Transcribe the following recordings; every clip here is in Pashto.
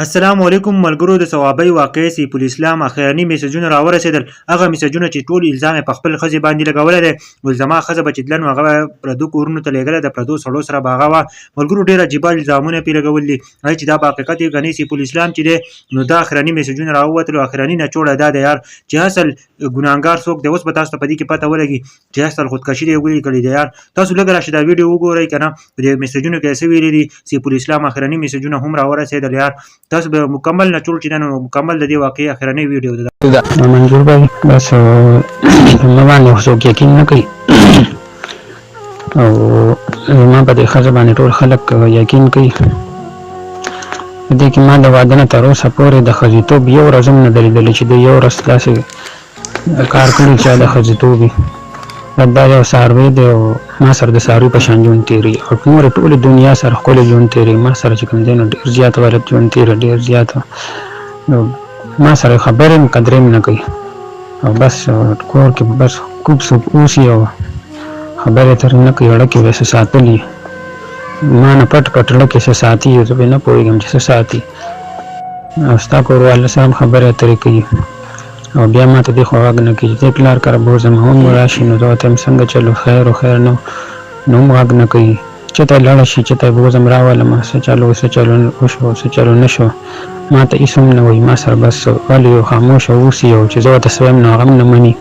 السلام علیکم ملګرو د صوابۍ واقعې سیف الاسلام اخرني میسجونه راورسېدل، هغه میسجونه چې ټول الزام یې په خپل ښځې باندې لګولی دی. ویل زما ښځه به چې تله نو هغه به پردو کورونو ته لېږله، د پردو سړو سره به هغه وه. ملګرو ډېر عجیبه الزامونه پرې لګول دي چې دا به حقیقت وي که نه. سیف الاسلام چې دی نو دا اخرني میسجونه راووتلو. اخرني نچوړه دا دی یار چې اصل ګناهګار څوک دی، اوس به تاسو ته په دې کې پته ولګي چې اصل خودکشي دی ولې کړې ده. یار تاسو لږ راشه دا ویډیو وګورئ که نه، په دې میسجونو کې څه ویلي دي. سیف الاسلام اخرني میسجونه هم راورسېدل. یار تاسو به مکمل نچوړ چې ده نو مکمل د دې واقعې اخرنۍ ویډیو ده. منظور بھائی بس ما باندې خو څوک یقین نه کوي او زما په دې ښځه باندې ټول خلک یقین کوي. په دې کې ما د واده نه تر اوسه پورې د ښځیتوب یو ورځ هم نه ده لیدلې چې د یو ورځ داسې کار کړي چې د ښځیتوب وي. دا یو څاروی دی او ما سره د څاروي په شان ژوند تېري او نورې ټولې دنیا سره ښکلی ژوند تېري. ما سره چې کوم دی نو ډېر زیات غلط ژوند تېري، ډېر زیات. نو ما سره خبرې هم قدرې هم نه کوي او بس کور کې بس کوب څوک اوسي او خبرې اترې نه کوي. اړکې به څه ساتلي ما نه پټ پټ اړکې څه ساتي، زه پرې نه پوهېږم چې څه ساتي. او ستا کورواله سره هم خبرې اترې کوي او بیا ما ته دې خو غږ نه کوي چې دې پلار کره بوځم هم راشي نو زه ورته وایم څنګه چلو خیر و خیر نو نو هم غږ نه کوي چې ته لاړه شي چې ته بوځم راولم څه چلو څه چلو وشو څه چلو نه شو ما ته هېڅ هم نه وایي. ما سره بس غلی او خاموشه اوسي او چې زه ورته څه وایم نو هغه هم نه مني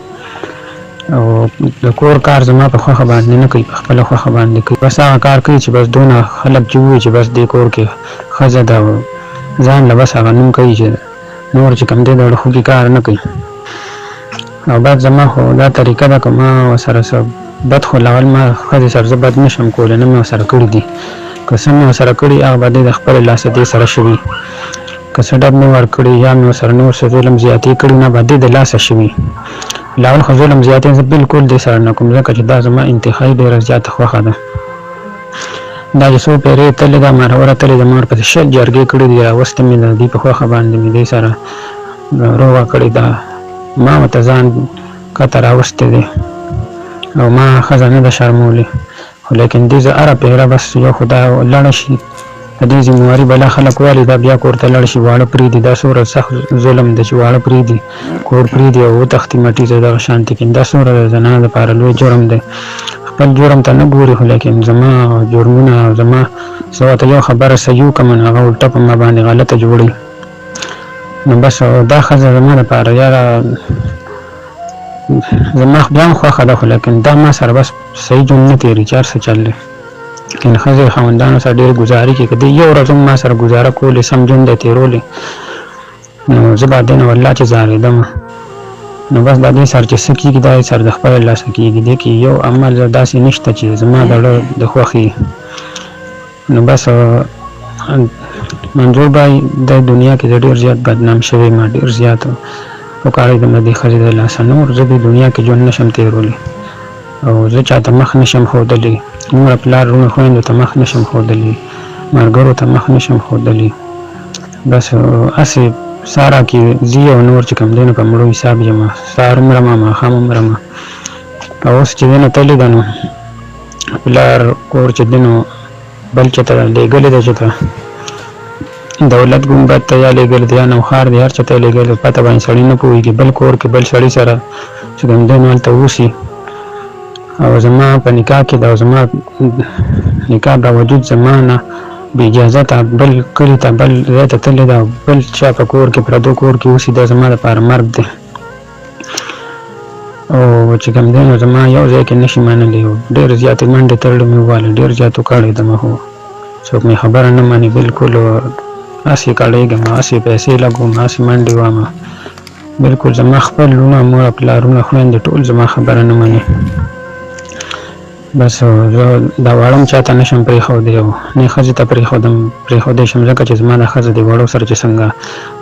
او د کور کار زما په خوښه باندې نه کوي، په خپله خوښه باندې کوي. بس هغه کار کوي چې بس دونه خلک چې ووایي چې بس دې کور کې ښځه ده او ځان له بس هغه نوم کوي چې نور چې کوم دی د اړخو کې کار نه کوي. او بعد زما خو دا طریقه ده که ما ورسره څه بد خو لاول ما ښځې سره زه بد نه شم کولی، نه مې ورسره کړي دي. که څه مې ورسره کړي هغه به دی د خپله لاسه دې سره شوي، که څه ډب مې ورکړي یا مې ورسره نور څه ظلم زیاتې کړي نه به دې د لاسه شوي. لاول خو ظلم زیاتې زه بالکل دې سره نه کوم ځکه چې دا زما انتهایي ډېره زیاته خوښه ده. دا چې څو پیرې تللې ده مروره تللې ده، ما ورپسې 20 جرګې کړې دي، راوستې مې ده، دوی په خوښه باندې مې دې سره روغه کړې ده. ما ورته ځان کته راوستی دی او ما ښځه نه ده شرمولې، خو لیکن دې زه هره پیره بس یو خو دا لړه شي د دې ذمهواري بلا خلک والي، دا بیا کور ته لاړ شي واړه پرېږدي. دا څومره سخت ظلم دی چې واړه پرېږدي کور پرېږدي او وتښتي مټیزه دغه شانتې کې. دا څومره د زنانو دپاره لوی جرم دی. خپل جرم ته نه ګوري خو لیکن زما جرمونه او زما زه ورته یو خبره صحیح وکړم نو هغه الټه په ما باندې غلطه جوړوي. نو بس دا ښځه زما دپاره یاره زما بیا هم خوښه ده خو لیکن دا ما سره بس صحیح ژوند نه تېري چې هر څه چل دی. لیکن ښځې خاوندانو سره ډېرې ګزارې کوي، که دې یو ورځ هم ما سره ګزاره کولې سم ژوند یې تېرولې نو زه به دې نه والله چې ځارېدم. نو بس دا دې سر چې څه کېږي دا یې سر د خپله لاسه کېږي، دې کې یو عمل داسې نشته چې زما د زړه د خوښي. نو بس منظور بای د دنیا کې زه ډېر زیات بدنام شوی ما ډېر زیات وکاړېدم د دې ښځې د لاسه. نور زه دې دنیا کې ژوند نشم تېرولی او زه چاته مخ نشم ښودلی، مور پلار وروڼو خویندو ته مخ نشم ښودلی، ملګرو ته مخ نشم ښودلی. بس هسې ساه راکې ځي او نور چې کوم دی نو په مړو حساب یم، سهار هم مرمه ماښام هم مرمه. او اوس چې دی نو تللې ده نو پلار کور چې دی نو بل چاته لېږلې ده، چې ته دولت ګنبد ته یا لېږلې ده یا نوښار دی، هر چاته یې لېږلې ده، پته باندې سړی نه پوهېږي. بل کور کې بل سړي سره چې کوم دی نو هلته اوسي. او زما په نکاح کې ده او زما نکاح باوجود زما نه بې اجازته بل کلي ته بل ځای ته تللې ده او بل چا په کور کې پردو کور کې اوسي، دا زما دپاره مرګ دی. او چې کوم دی نو زما یو ځای کې نشي منلی او ډېر زیاتې منډې ترړې مې ووهلې، ډېر زیات وکړېدم خو څوک مې خبره نه مني بالکل. هسې کړېږم، هسې پیسې لګوم، هسې منډې وهم بالکل. زما خپل وروڼه مور پلار وروڼه خویندې ټول زما خبره نه مني. بس زه دا واړه هم چاته نه شم پرېښودی او نه ښځې ته پرېښودی شم، ځکه چې زما دا ښځه د وړو سره چې څنګه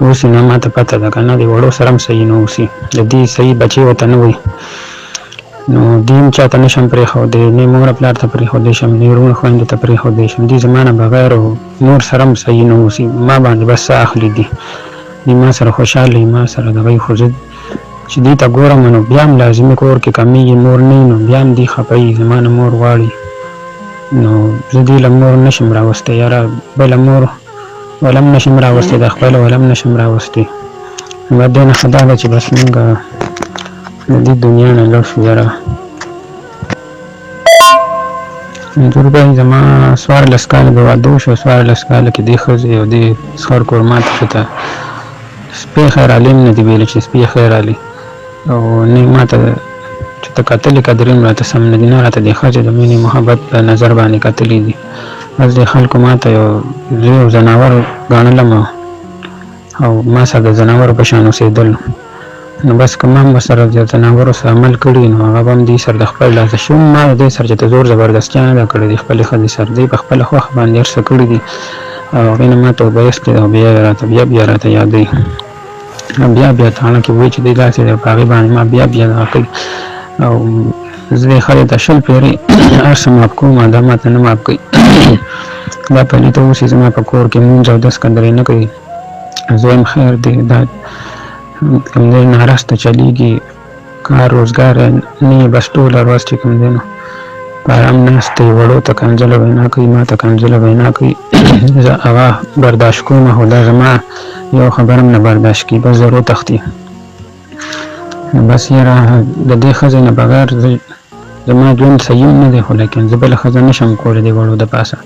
اوسي نو ما ته پته ده که نه د وړو سره هم صحیح نه اوسي، د دې صحیح بچې ورته نه وایي. نو دې هم چاته نه شم پرېښودی، نه مور پلار ته پرېښودی شم، نه وروڼو خویندو ته پرېښودی شم. دې زما نه بغیر او مور سره هم صحیح نه اوسي، ما باندې بس څه اخلي دي، دي ما سره خوشحاله وي، ما سره دغه وي. خو زه چې دوی ته ګورم نو بیا هم لازمي کور کې کمیږي، مور نه وي نو بیا هم دوی خفه وي، زما نه مور غواړي. نو زه دوی له مور نه شم راوستی، یاره بله مور ولم نشم راوستي، د خپل ولم نشم راوستي. نو دې نه ښه دا ده چې بس مونږ د دې دنیا نه لړ شو. یاره منظور بھائی، زما 14 کاله د واده وشو، 14 کاله کې دې ښځې او دې سخر کور ماته چې ته سپی خیر علي هم نه دي ویلي چې سپی خیر علي، او نه یې ماته چې ته کتلې قدرې هم راته سم نه دي، نه راته د ښځې د مینې محبت په نظر باندې کتلي دي. بس دې خلکو ماته یو زه یو ځناور ګڼلم او ما سره د ځناورو په شان اوسېدل. نو بس که ما هم ورسره د ځناورو سره عمل کړي نو هغه به هم دوی سره د خپل لاسه شي. ما د دې سره چې ته زور زبردستیا نه ده کړې، د خپلې ښځې سره دوی په خپله خوښه باندې هر څه کړي دي او هغې نه ما توبه ایستې ده او بیا یې راته بیا بیا راته یادوي او بیا بیا تاڼه کې وایي چې دی داسې دی، په هغې باندې ما بیا بیا دغه کوي. او زه دې ښځې ته 20 پېرې هر څه معاف کوم، دا ماته نه معاف کوي. دا پلیته اوسي زما په کور کې مونځ او دس قدرې نه کوي. زه وایم خیر دی، دا کوم دی نارسته چلیږي، کار روزګار یې نه یې، بس ټوله ورځ چې کوم دی نو په ارام ناست دی، وړو ته کنځله وینا کوي، ما ته کنځله وینا کوي. زه هغه برداشت کوم، خو دا زما یو خبره هم نه برداشت کوي، بس زه روتښتي. بس یاره د دې ښځې نه بغیر زما ژوند صحیح هم نه دی، خو لیکن زه بله ښځه نه شم کولی د وړو د پاسه،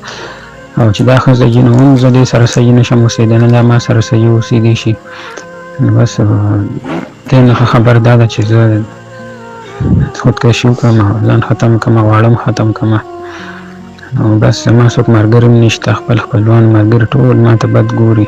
او چې دا ښځه یي نو هم زه دې سره صحیح نه شم اوسېدی، نه دا ما سره صحیح اوسېدی شي. نو بس دې نه ښه خبر دا ده چې زه خودکشي وکړم او ځان ختم کړم، غواړم ختم کړم. نو بس زما څوک ملګري هم نشته، خپل خپلوان ملګري ټول ما ته بد ګوري.